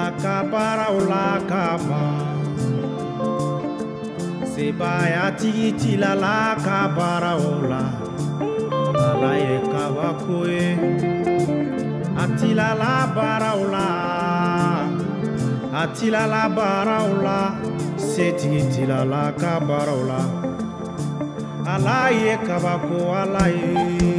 tilala ka baaraw la ka ban. Sebayatigi tilala ka baaraw la. Ala ye kabako ye. A tilala baaraw la. A tilala baaraw la. Setigi tilala ka baaraw la. Ala ye kabako Ala ye.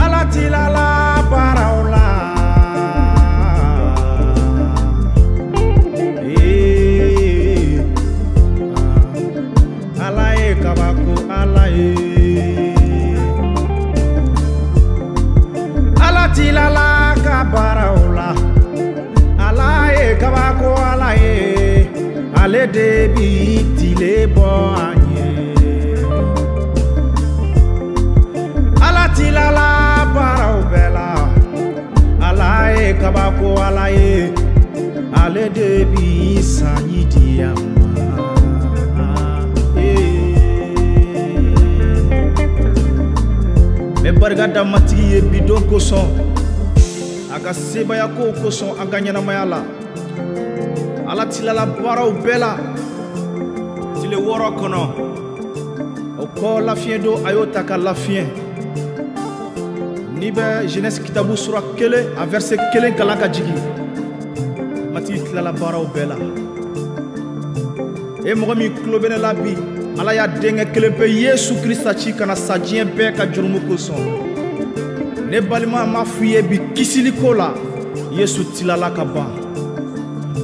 Ala tilala baaraw la. Ala ye kabako Ala ye. Ala tilala ka baaraw la. Ala ye kabako Ala ye. Ale de bi tile bɔ an ye. Ala tilala baaraw bɛɛ la. Ala ye kabako Ala ye. Ale de bi sanji di an ma. N bɛ barika da Matigi ye bi don kosɔn, a ka sebaaya kow kosɔn an ka ɲɛnamaya la. Ala tilala baaraw bɛɛ la tile 6 kɔnɔ. O kɔ lafiɲɛ don, a y'o ta ka lafiɲɛ. N'i bɛ Genèse kitabu sura 1 a verset 1 kalan ka jigin, Matigi tilala baaraw bɛɛ la. E mɔgɔ min tulo bɛ ne la bi, Ala y'a denkɛ kelen pe Yesu Krista ci ka na sa diɲɛ bɛɛ ka jurumu kosɔn. Ne balima, m'a f'i ye bi kisili ko la, Yesu tilala ka ban.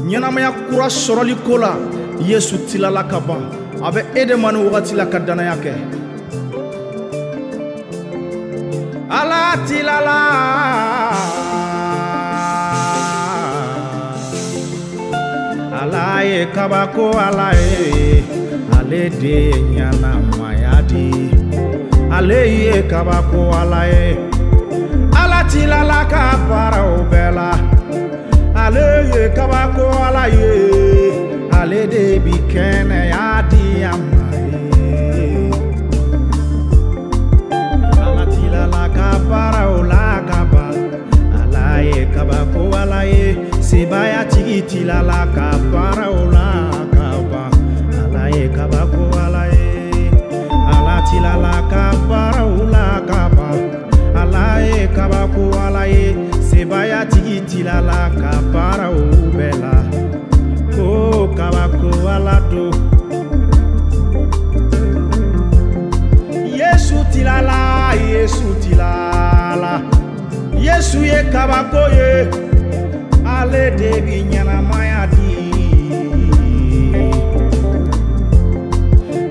Ɲɛnamaya kura sɔrɔli ko la, Yesu tilala ka ban. A bɛ e de ma nin wagati la ka danaya kɛ. Ala tilala. Ala ye kabako Ala ye. Ale de ye ɲɛnamaya di. Ale ye kabako Ala ye. Ala tilala ka baaraw bɛɛ la. Ale ye kabako Ala ye. Ale de bi kɛnɛya di an ma ye. Ala tilala ka baaraw la ka ban. Ala ye kabako Ala ye. Sebayatigi tilala ka baaraw la ka ban. Ala ye kabako Ala ye. Ala tilala ka baaraw la ka ban. Ala ye kabako Ala ye. Sebayatigi tilala ka baaraw bɛɛ la. Ko kabako Ala do. Yesu tilala, Yesu tilala. Yesu ye kabako ye. Ale de bi ɲɛnamaya di.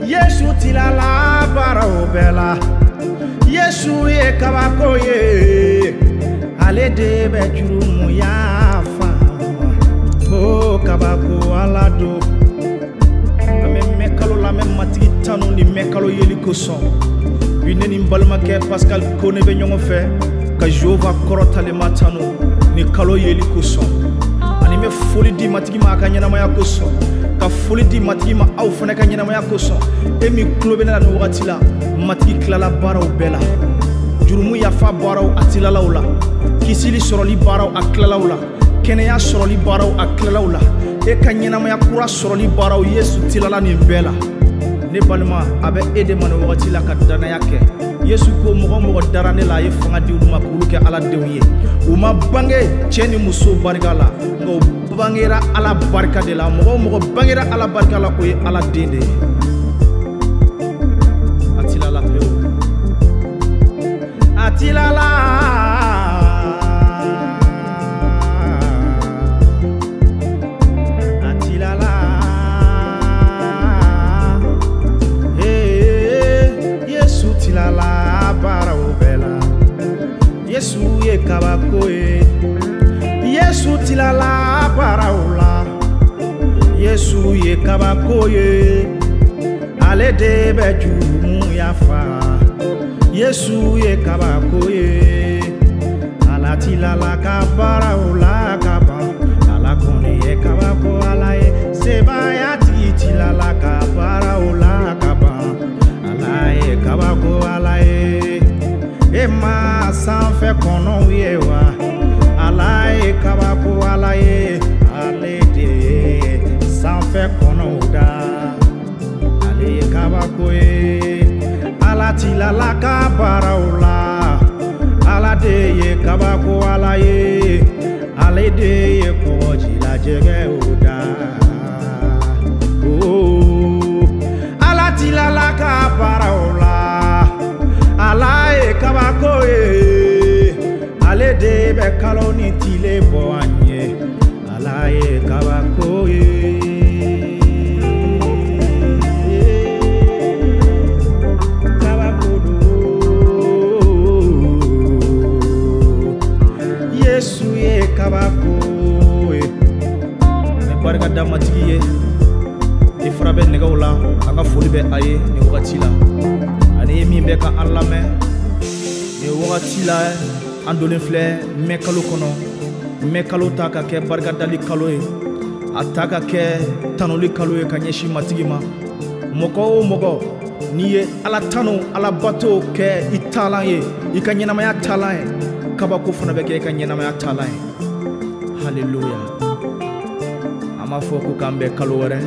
Yesu tilala baaraw bɛɛ la. Yesu ye kabako ye. Ale de bɛ jurumu yafa. Ko kabako Ala do. An bɛ mɛn kalo la, an bɛ Matigi tanu ni mɛn kalo yeli kosɔn. Bi ne ni n balimakɛ Pascal Kone bɛ ɲɔgɔn fɛ ka Jehova kɔrɔtalenma tanu ni kalo yeli kosɔn. Ani n bɛ foli di Matigi ma a ka ɲɛnamaya kosɔn, ka foli di Matigi ma aw fana ka ɲɛnamaya kosɔn. E min tulo bɛ ne la nin wagati la, Matigi tilala baaraw bɛɛ la. Jurumu yafa baaraw a tilala o la. Kisili sɔrɔli baaraw a tilala o la. Kɛnɛya sɔrɔli baaraw a tilala o la. E ka ɲɛnamaya kura sɔrɔli baaraw, Yesu tilala nin bɛɛ la. Ne balima, a bɛ e de ma nin wagati la ka danaya kɛ. Yesu ko mɔgɔ mɔgɔ dara ne la, a ye fanga di olu ma k'olu kɛ Ala denw ye. U ma bange cɛ ni muso barika la, nka u bangera Ala barika de la. Mɔgɔ o mɔgɔ bangera Ala barika la, o ye Ala den de ye. A tilala pewu. A tilala. A tilala. Yesu tilala baaraw bɛɛ la. Yesu ye kabako ye. Yesu tilala baaraw la. Yesu ye kabako ye. Ale de bɛ jurumu yafa. Yesu ye kabako ye. Ala tilala ka baaraw la ka ban. Ala kɔni ye kabako Ala ye. Sebayatigi tilala ka baaraw la ka ban. Ala ye kabako Ala ye. E kabako ye. Ala tilala ka baaraw la, Ala de ye kabako Ala ye, ale de ye kɔgɔji lajɛgɛw da. Oh, Ala tilala ka baaraw la, Ala ye kabako ye, ale de bɛ kalo ni tile bɔ an ye, Ala ye kabako ye. Kabako don, Yesu ye kabako ye. N bɛ barika da Matigi ye, ni fura bɛ nɛgɛw la, an ka foli bɛ a ye nin wagati la. Ani ye min bɛ ka an lamɛn nin wagati la, an donnen filɛ mɛ kalo kɔnɔ. Mɛ kalo ta ka kɛ barikadali kalo ye, a ta ka kɛ tanuli kalo ye ka ɲɛsin Matigi ma. Mɔgɔ o mɔgɔ n'i ye Ala tanu, Ala bato kɛ i taalan ye, i ka ɲɛnamaya taalan ye, kabako fana bɛ kɛ i ka ɲɛnamaya taalan ye. Haleluya. An b'a fɔ ko k'an bɛn kalo wɛrɛ.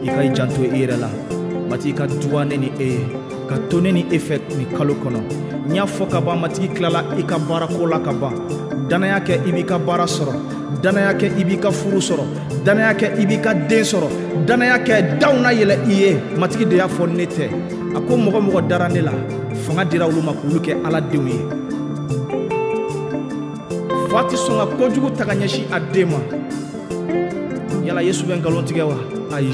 I ka i janto i yɛrɛ la. Matigi ka duba ne ni e ye, ka to ne ni e fɛ nin kalo kɔnɔ. N y'a fɔ ka ban, Matigi tilala i ka baarako la ka ban. Danaya kɛ i b'i ka baara sɔrɔ, danaya kɛ i b'i ka furu sɔrɔ, danaya kɛ i b'i ka den sɔrɔ, danaya kɛ daw na yɛlɛ i ye. Matigi de y'a fɔ, ne tɛ. A ko mɔgɔ mɔgɔ dara ne la, fanga dira olu ma k'olu kɛ Ala denw ye. Fa tɛ sɔn ka kojugu ta ka ɲɛsin a den ma. Yala Yesu bɛ nkalon tigɛ wa? Ayi.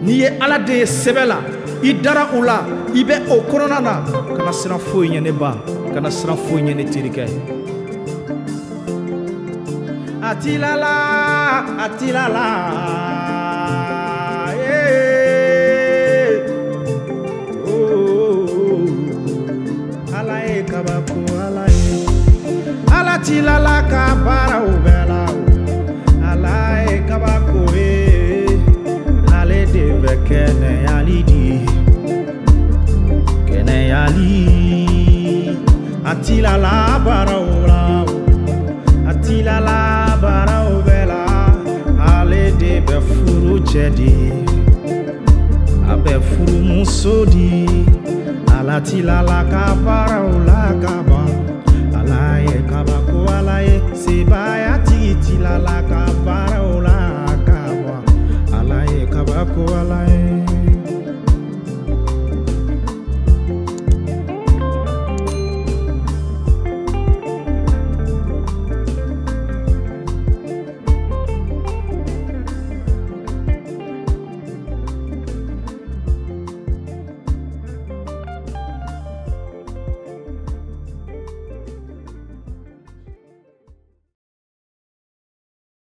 N'i ye Ala den ye sɛbɛ la, i dara o la, i bɛ o kɔnɔna na, kana siran foyi ɲɛ ne ba, kana siran foyi ɲɛ ne terikɛ. A tilala, a tilala, ee, oh, Ala ye kabako Ala ye, Ala tilala ka baaraw bɛɛ la, Ala ye kabako ye, ale de bɛ kɛnɛyali di, kɛnɛyali. A tilala baaraw la, a tilala baaraw bɛɛ la, ale de bɛ furu cɛ di, a bɛ furumuso di. Ala tilala ka baaraw la ka ban, Ala ye kabako Ala ye, sebaaya tigi tilala ka baaraw la ka ban, Ala ye kabako Ala ye.